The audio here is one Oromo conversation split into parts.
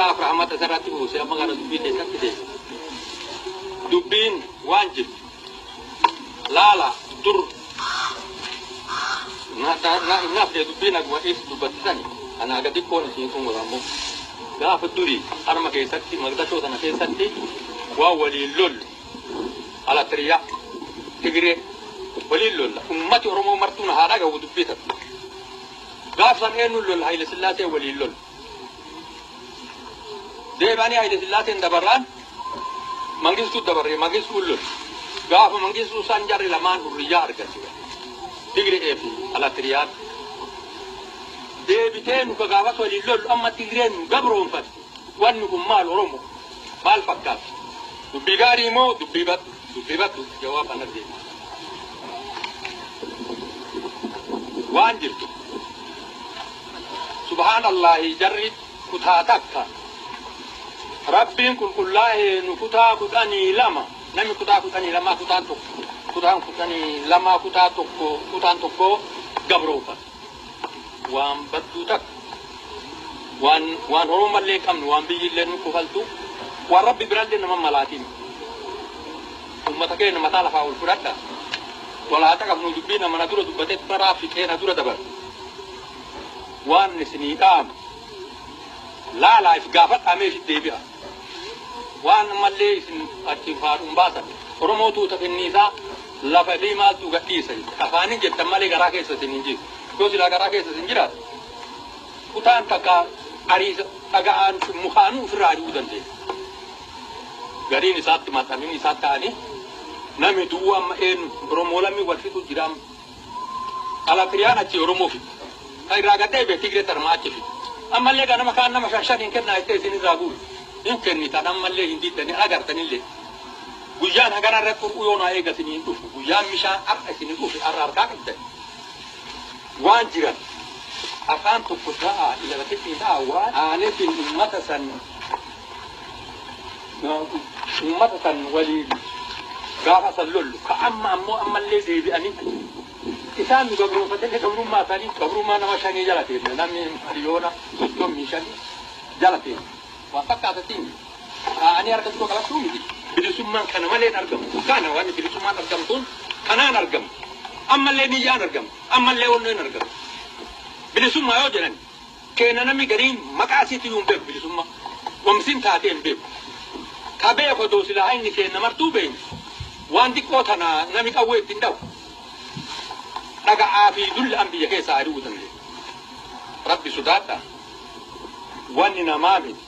Gaaf rahmata isarratti buuse amma gara dubbii keessatti deema. Dubbiin waan jirtu laala dur na hafne dubbiin akkuma is dubbattisani anaa gadi koon isiin xumura. Ammoo gaafa durii harma keessatti magdashoo sana keessatti waan waliin lollu alatiriyaa Tigiree waliin lolla. Ummati Oromoo martuun haa dhagahu dubbii tana. Gaaf san eenyuun lolla? Haile Sillaasee waliin lolla. Deebi'anii Haile Sillaaseen dabarraan Mangistuu dabarree Mangistuun lolla. Gaafa Mangistuu san jarri lamaan hurriyyaa argate, Tigiree fi alatiriyaan. Deebitee nu gaafas waliin lollu amma Tigireen nu gabroonfatte. Wanni kun maal Oromoo? Maal fakkaata? Dubbii gaarii moo dubbii baddu? Dubbii baddu jawaab an argee. Waan jirtu. Subhaanallahi, jarri kutaa takka. Rabbiin qulqullaa'ee nu kutaa 12, namni kutaa 12 kutaan tokko, kutaan 12 kutaa tokko, kutaan tokko gabroonfata. Waan badduu takka. Waan Oromallee qabnu, waan biyyillee nu kufaltu, waan Rabbi birallee nama malaatiin. Ummata keenya mataa lafaa ol fudhadha. Walaa qabnu dubbii nama na dura dubbatee maraa fixee na dura dabar. Waan isinii dhaamu laalaa if gaafadhaa mee isin deebi'a. Waan ammallee isin achi faadhuun baasan. Oromoo tuuta kenniisaa lafa fi maaltu gadhiisa. Afaanin jettan malee garaa keessa isin hin jiru. Yoo silaa garaa keessa isin jiraatu kutaan takka ariisa dhaga'aan mukaanuu ofirraa ari'uu dandeenya. Gariin isaatti maxxananii isaatti ta'anii namni duwwaa amma eenyu Oromoo lammii wal fixu jira amma. Alatiriyaan achi Oromoo fixu. Kan irraa gad deebi'e Tigree tarmaa achi fixu. Ammallee ganama kaan nama shan shan hin kennaa jettee isin irraa guuru. Hin kennitan, ammallee hin diddanii agartanillee. Guyyaan hagana irratti qurquu yoo naa eega isin hin dhufu. Guyyaan bishaan har'a isin dhufe, har'a harkaa qabdan. Waan jiran afaan tokko ta'a, ila ta'a, waan aanetiin ummata san waliin gaafa san lollu ka amma ammoo ammallee deebi'anii isaan nu gabroonfatanii, gabrummaa isaanii, gabrummaa nama shanii jala teenya, namni 35 miliyoona jala teenya. Waan fakkaatatiin ani harka dura qabachuu miti. Bilisummaan kana malee hin argamu. Kana waan bilisummaan argamtuun kanaan argamu. Ammallee niyyaan argamu, ammallee onneen argamu. Bilisummaa yoo jedhan keenya namni gariin maqaa isiitti hin beeku. Bilisummaa wamsin taatee hin beeku. Ka beeku odoo silaa inni keenya martuu beeknu waan xiqqoo tana nami qawwee ittiin dhawu dhaga'aa fi dulli an biyya keessaa ari'uu dandeenya. Rabbi sodaadha. Wanni namaa miti.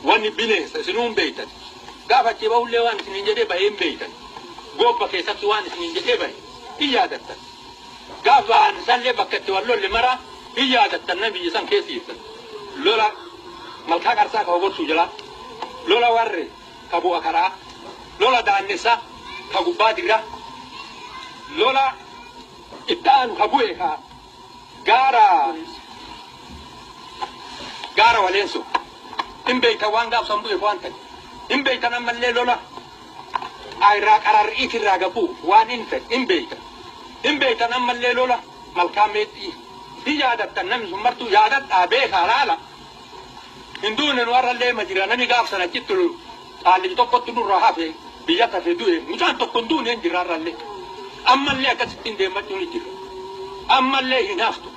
Wanni bineensa isinuu hin beektan. Gaafa achi bahullee waan isiniin jedhee bahee hin beektan. Goobba keessatti waan isiniin jedhee bahe hin yaadattan. Gaafa ba'an isallee bakka itti wal lolle mara hin yaadattan, na biyya san keessa jirtan. Lola malkaa qarsaa ka hogorsuu jalaa. Lola warre ka bu'a karaa. Lola daannessa ka gubbaa dirra. Lola itti aanu ka bu'e ka gaara waleensu hin beektan. Waan gaafsan bu'e waan ta'e hin beektan. Ammallee lola irraa qararriit irraa gabuu waan hin ta'e hin beektan, hin beektan. Ammallee lola malkaa meexxii hin yaadattan. Namni sun martuu yaadadhaa, beekaa, laala. Hin duune, nu har'allee ma jira. Namni gaafsan achitti qaallichi tokkotti nurraa hafe, biyya hafe, du'e mucaan tokko hin duune, hin jira har'allee. Ammallee akkasitti hin deemmachuun hin jira. Ammallee hin haftu.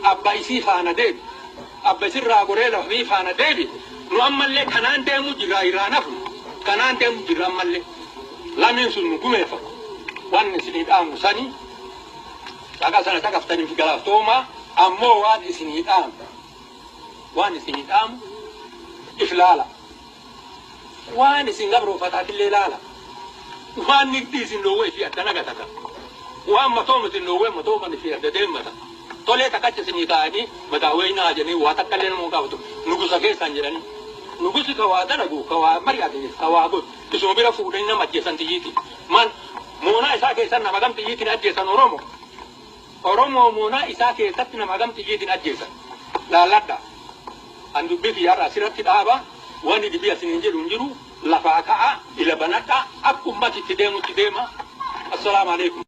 Abba isii faana deebi, abba isirraa goree lafii faana deebi. Nu ammallee kanaan deemu jira, irraa nafu kanaan deemu jira. Ammallee lameen sun nu gumeeffamu. Waan isinii dhaamu sanii dhaqa sana caqaftaniif galatooma. Ammoo waan isinii dhaamu if laala. Waan isin gabroonfataatillee laala. Waan nigdii isin dhoowwee fi adda nagatata, waan matooma isin dhoowwee matooman fi adda deemmata. Tolee takkacha isinii ta'anii mataa weynaa jedhanii waa takka illee nama gaafatu nugusa keessaan jedhanii. Nugusi ka waa dalagu, ka waa mari'ate, ka waa godhu isuma bira fuudhanii nama ajjeesan xiyyiiti. Maal moonaa isaa keessan nama gam xiyyiitiin ajjeesan? Oromo, Oromoo moonaa isaa keessatti nama gam xiyyiitiin ajjeesan laalladha. An dubbii kiyyaarra asirratti dhaaba. Wanni dibii asiniin jedhu hin jiru. Lafaa ka'a, ila banadha, akka ummati itti deemutti deema. Assalaamu alaikum.